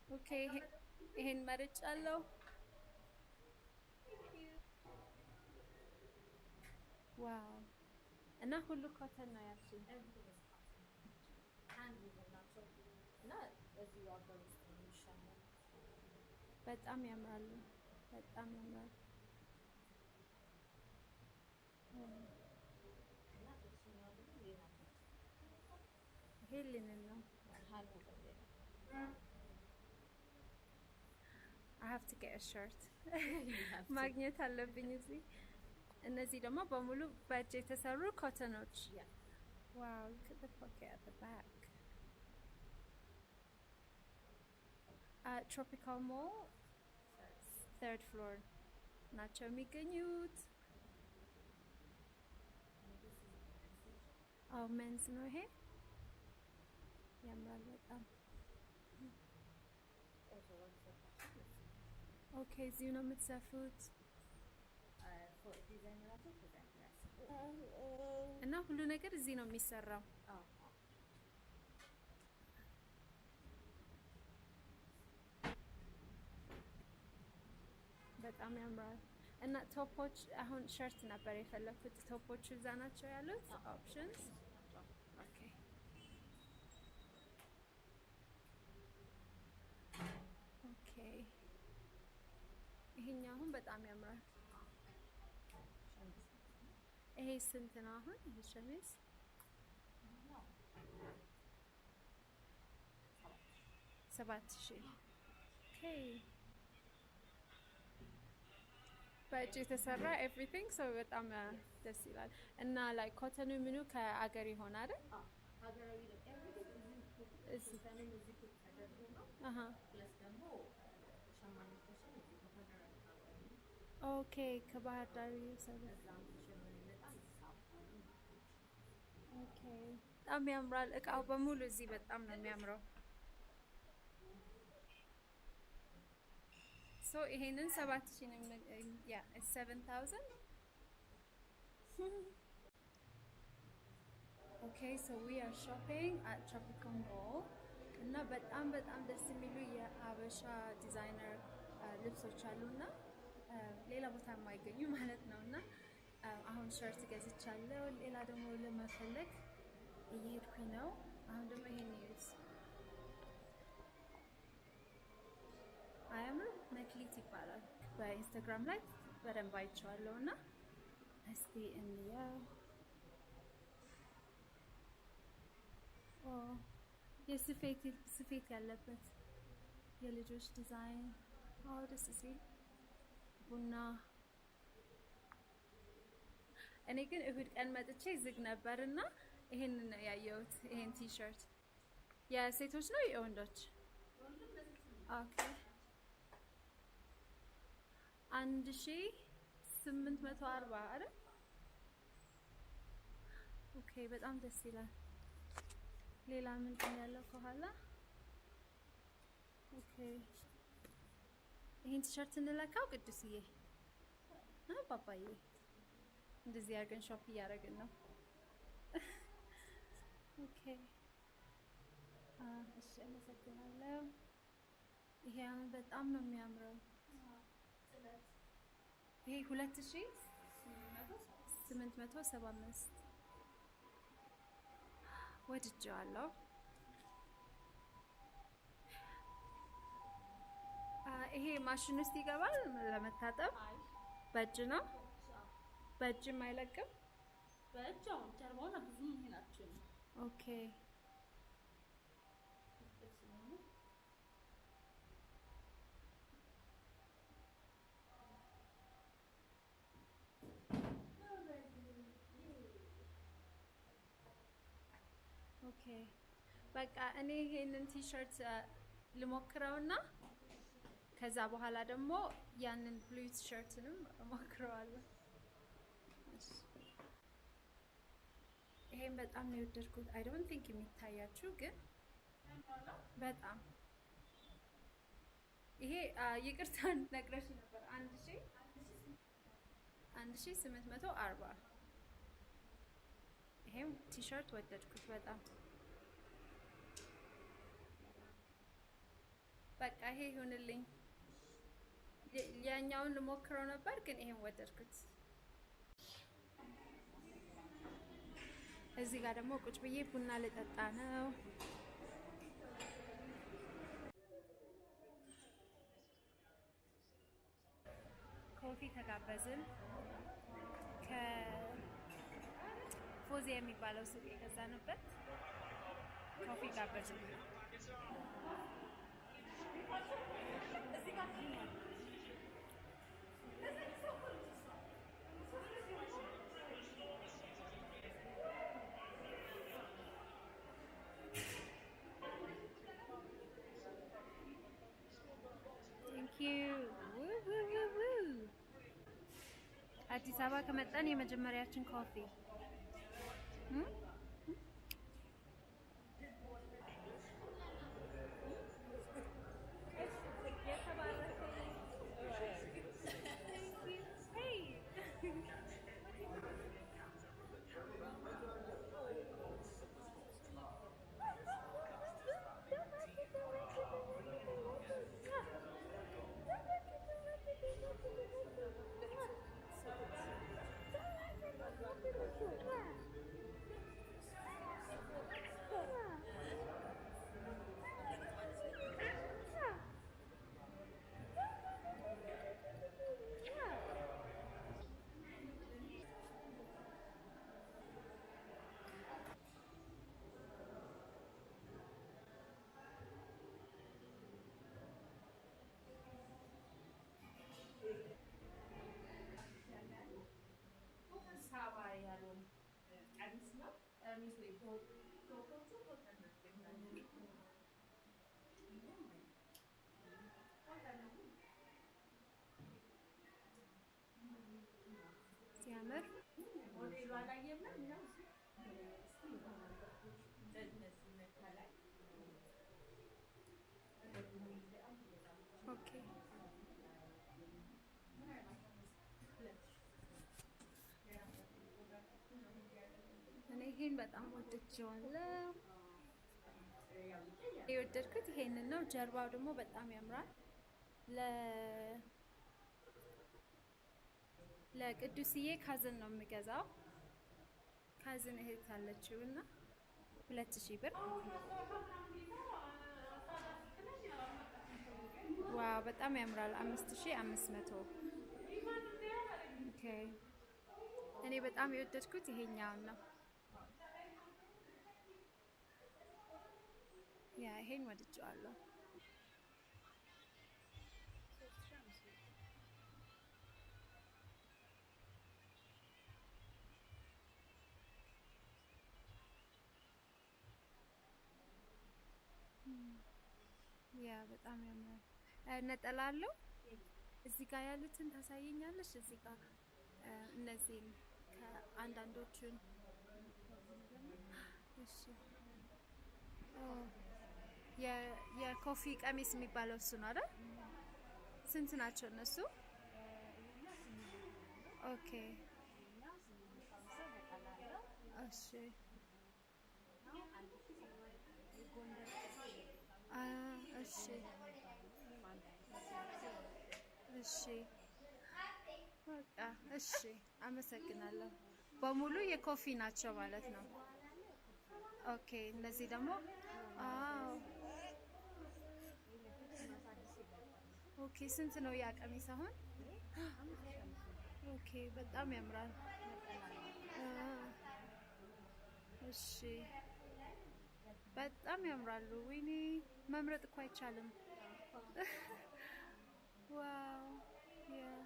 Okay, ይሄን መርጫለሁ። Wow! እና ሁሉ cotton ነው ያልሽኝ? Everything is cotton. Hand woven ናቸው እና እዚሁ ሀገር ውስጥ ነው የሚሸመኑት። በጣም ያምራሉ። በጣም ያምራሉ። እና እሱኛው ደግሞ linen ነው። ይሄ linen ነው። Hand woven linen። I have to get a shirt. You have to. ማግኘት አለብኝ እዚህ። እነዚህ ደግሞ በሙሉ በእጅ የተሰሩ cotton ኦች። Wow, look at the pocket at the back. Tropical Mall, third floor ናቸው የሚገኙት። አዎ፣ men's ነው ይሄ። ያምራል በጣም። Also በሚሰጣቸው። Okay፣ እዚሁ ነው የምትሰፉት? ዲዛይነራቸው ከዛ እና ሁሉ ነገር እዚህ ነው የሚሰራው። አዎ። በጣም ያምራል። እና top ኦች፣ አሁን shirt ነበር የፈለኩት። Top ኦቹ እዛ ናቸው ያሉት options። Okay፣ ይሄኛው አሁን በጣም ያምራል። ይሄ ስንት ነው አሁን? ይሄ ሸሚዝ 7,000። Okay፣ በእጅ የተሰራ everything፣ so በጣም ደስ ይላል። እና like cotton ኑ ምኑ ከአገር ይሆን አይደል? ሀገራዊ ነው። Everything እዚህ እዚህ cotton ም እዚህ cook ተደርጎ ነው። Plus ደግሞ ሸማኔዎቻችን እዚህ ከባህር ዳር አካባቢ ነው። Okay፣ ከባህር ዳር እየወሰዱ። እዛም ተሸምኖ ይመጣል። ሳፋ። Okay፣ በጣም ያምራል። እቃው በሙሉ እዚህ በጣም ነው የሚያምረው። So ይሄንን 7,000 ነው። Yeah, 7,000። Okay, so we are shopping at Tropical Mall እና በጣም በጣም ደስ የሚሉ የሀበሻ ዲዛይነር ልብሶች አሉና ሌላ ቦታ የማይገኙ ማለት ነው። እና አሁን shirt ገዝቻለሁ። ሌላ ደግሞ ለመፈለግ እየሄድኩኝ ነው። አሁን ደግሞ ይሄን እዩት። አያምርም? መክሊት ይባላል። በኢንስታግራም ላይ በደንብ አይቼዋለሁ እና እስቲ እንየው። ኦ፣ የስፌት ስፌት ያለበት የልጆች ዲዛይን። አዎ፣ ደስ ሲል ቡና። እኔ ግን እሁድ ቀን መጥቼ ዝግ ነበር እና ይሄንን ነው ያየሁት። ይሄን ቲሸርት የሴቶች ነው የወንዶች? Okay፣ 1840 አይደል? Okay፣ በጣም ደስ ይላል። ሌላ ምንድን ነው ያለው ከኋላ? Okay፣ ይሄን ቲሸርት እንለካው ቅዱስዬ፣ ባባዬ። እንደዚህ አድርገን shop እያደረግን ነው። Okay፣ እሺ፣ አመሰግናለሁ። ይሄ አሁን በጣም ነው የሚያምረው። ይሄ 2875፣ ወድጄዋለሁ። ይሄ ማሽን ውስጥ ይገባል ለመታጠብ? በእጅ ነው፣ በእጅም አይለቅም። በእጅ አሁን ጀርባውን ብዙም ይሄን አትችልም። ስለሆነ። Okay፣ በቃ እኔ ይሄንን ቲሸርት ልሞክረውና ከዛ በኋላ ደግሞ ያንን blue ቲሸርትንም እሞክረዋለሁ። እሺ። ይሄን በጣም ነው የወደድኩት። I don't think የሚታያችሁ ግን በጣም ይሄ ይቅርታ ነግረሽ ነበር፣ 1840። ይሄም ቲሸርት ወደድኩት በጣም። በቃ ይሄ ይሁንልኝ። ያኛውን ልሞክረው ነበር ግን ይሄን ወደድኩት። እዚህ ጋር ደግሞ ቁጭ ብዬ ቡና ልጠጣ ነው። Coffee ተጋበዝን። ከፎዚያ የሚባለው ሱቅ የገዛንበት coffee ጋበዝን። Thank you. Woo, woo, woo, woo. አዲስ አበባ ከመጣን የመጀመሪያችን coffee። ሳባ ያለውን ቀሚስ ነው። ቀሚስ ወይ top ኦቹ cotton ናቸው። Cotton ነው። ሲያምር። ሞዴሉ አላየንም ነው። እንደዚህ ከላይ። Okay፣ እኔ ይሄን በጣም ወድጄዋለሁ። የወደድኩት ይሄንን ነው። ጀርባው ደግሞ በጣም ያምራል። ለቅዱስዬ cousin ነው የምገዛው። Cousin እህት አለችው እና 2000 ብር። Wow፣ በጣም ያምራል። 5500። Okay፣ እኔ በጣም የወደድኩት ይሄኛውን ነው። Yeah፣ ይሄን ወድጄዋለሁ። Yeah፣ በጣም ያምራል። ነጠላ አለው። እዚህ ጋር ያሉትን ታሳየኛለሽ? እዚህ ጋር እነዚህን ከአንዳንዶቹን። እሺ። ኦ፣ የ coffee ቀሚስ የሚባለው እሱ ነው አይደል? ስንት ናቸው እነሱ? Okay፣ እሺ። እሺ፣ በቃ እሺ፣ አመሰግናለሁ። በሙሉ የ coffee ናቸው ማለት ነው። Okay፣ እነዚህ ደግሞ፣ አዎ፣ okay። ስንት ነው ያ ቀሚስ አሁን? Okay፣ በጣም ያምራል። እሺ፣ በጣም ያምራሉ። ወይኔ፣ መምረጥ እኮ አይቻልም። Wow፣ yeah።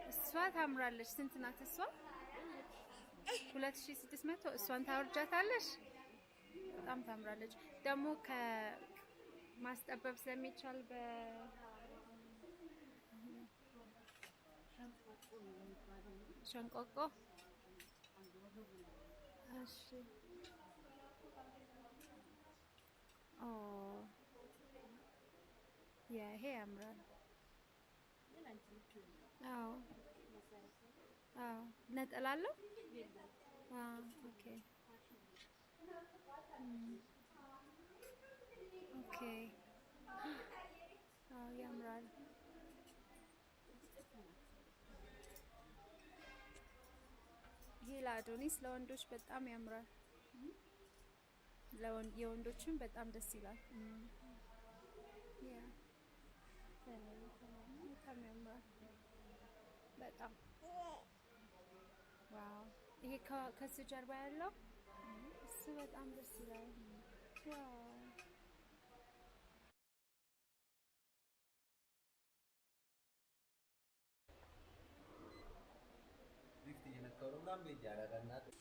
እሷ ታምራለች። ስንት ናት እሷ? 2600። እሷን ታወርጃታለሽ? በጣም ታምራለች። ደግሞ ከማስጠበብ ስለሚቻል በ ሸንቆቆ። እሺ። ኦ yeah፣ ይሄ ያምራል። አዎ፣ ነጠላ አለው። Okay። Okay፣ አዎ ያምራል። ጥልፍ ናቸው። ይሄ ለአዶኒስ ለወንዶች በጣም ያምራል። የወንዶችም በጣም ደስ ይላል። Yeah፣ በጣም ያምራል። በጣም wow! ይሄ ከሱ ጀርባ ያለው እሱ በጣም ደስ ይላል። Wow! ሊፍት እየነካው ነው ምናምን በይ፣ ኧረ በእናትህ።